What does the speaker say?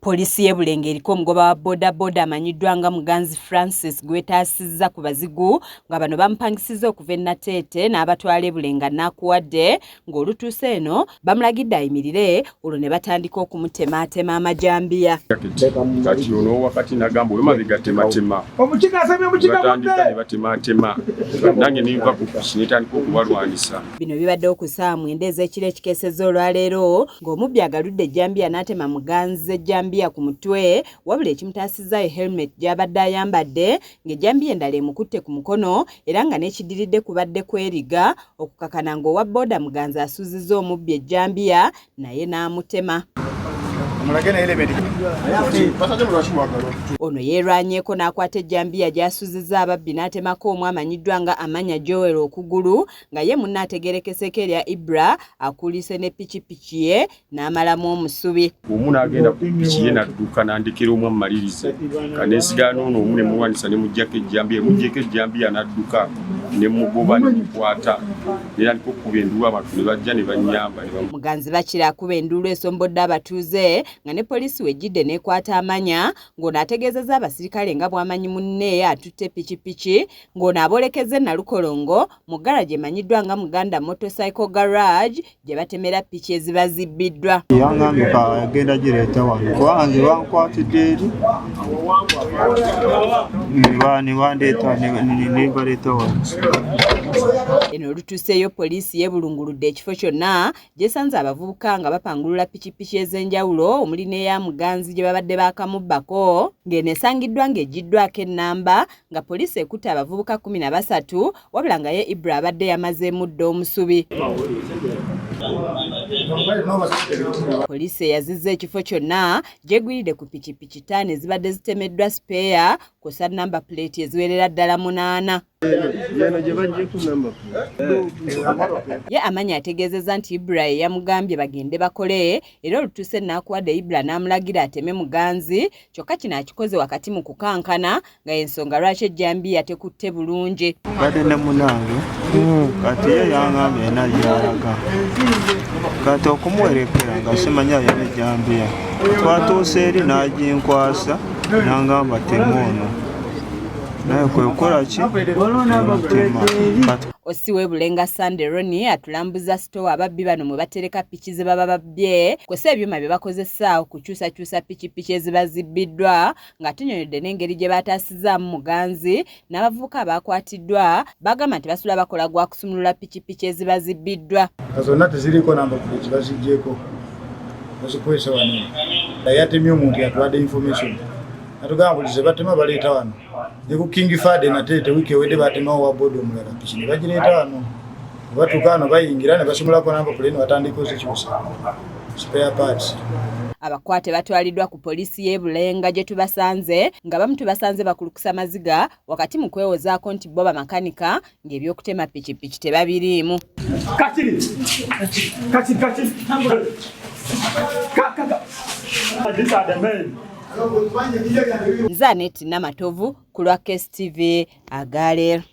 Poliisi y'e Bulenga eriko omugoba wa bodaboda amanyiddwa nga Muganzi Francis gw'etaasizza ku bazigu nga bano bamupangisizza okuva e Nateete n'abatwala e Bulenga n'akuwadde ng'olutuuse eno bamulagidde ayimirire olwo ne batandika okumutemaatema amajambiya. Kati ono wakati nagamba oyo mabega tematema batandika ne batematema nange nenva ku piki netandika okubalwanisa. Bino bibaddewo ku ssaawa mwenda ez'ekiro ekikeesezza olwaleero ng'omubbi agaludde ejjambiya n'atema Muganzi ejjambiya ku mutwe wabula ekimutaasizza ye helmet gy'abadde ayambadde ng'ejjambiya endala emukutte ku mukono era nga n'ekiddiridde kubadde kweriga okukakana ng'owa bbooda Muganzi asuuzizza omubbi ejjambiya naye n'amutema. Ono yeerwanyeeko n'akwata ejjambiya gy'asuzizza ababbi n'atemako omu amanyiddwa nga Amanya Joel okugulu nga ye munne ategeerekeseeko erya Ibra akuulise ne pikipiki ye n'amalamu omusubi. Omu n'agenda ku piki ye n'adduka n'andekera omu ammalirize ka neesigala n'ono omu ne mulwanyisa ne muggyako ejjambiya muggyeko ejjambiya n'adduka ne mugoba ne mukwata netandika okukuba enduulu abantu ne bajja ne bannyamba. Muganzi bakira akuba enduulu esombodde abatuuze nga ne poliisi wejjidde n'ekwata amanya ng'ono ategeezezza abasirikale nga bw'amanyi munne atutte pikipiki ng'ono aboolekezza e Nalukolongo mu garagi emanyiddwa nga Muganda Motorcycle Garage gye batemera piki eziba zibbiddwa. Yangambye agenda gireeta wano kubanga nze bankwatidde eri ne bandeeta ne baleeta wano. Eno olutuuseeyo poliisi yeebulunguludde ekifo kyonna gyesanze abavubuka nga bapangulula pikipiki ez'enjawulo omuli n'eya Muganzi gye babadde baakamubbako ng'eno esangiddwa ng'eggiddwako ennamba nga poliisi ekutte abavubuka 13 wabula nga ye Ibra abadde yamazeemu dda omusubi. Poliisi eyazizza ekifo kyonna gyegwiridde ku pikipiki ttaano ezibadde zitemeddwa sipeeya kw'ossa namba puleeti eziwerera ddala munaana. Ye Amanya ategeezezza nti Ibra ye yamugambye bagende bakole era olutuuse n'akuwadde Ibra n'amulagira ateme Muganzi kyokka kino akikoze wakati mu kukankana nga y'ensonga lwaki ejjambiya tekutte bulungi. Badde ne munange kati ye yangambye ena gyalaga kati okumuwerekera nga simanyi alina ejjambiya twatuuse eri n'aginkwasa n'angamba tema ono naye kwekukola ki tema. Ossi w'e Bulenga Sunday Ronnie atulambuza sitoowa ababbi bano mwe batereka piki ze baba babbye kw'ossa ebyuma bye bakozesa okukyusakyusa pikipiki eziba zibbiddwa ng'atunyonyodde n'engeri gye baataasizaamu Muganzi n'abavubuka abaakwatiddwa bagamba nti basula bakola gwa kusumulula pikipiki eziba zibbiddwa. Nga zonna teziriiko namba plate baziggyeko bazikwese wano. Yatemye omuntu yatuwadde information natugamba buli ze batema baleeta wano ne ku King Fahd Nateete wiiki ewedde batemawo wa boda omulala piki ne bagireeta wano batuuka wano bayingira ne basumulako namba plate ne batandika ozikyusa spare parts. Abakwate batwaliddwa ku poliisi y'e Bulenga gye tubasanze nga bamu tubasanze bakulukusa maziga wakati mu kwewozaako nti bo bamakanika ng'ebyokutema pikipiki tebabiriimu. Kakiri. Kakiri, kakiri. Kaka. These are the men. Nze Aneti Namatovu ku lwa KSTV agaleero.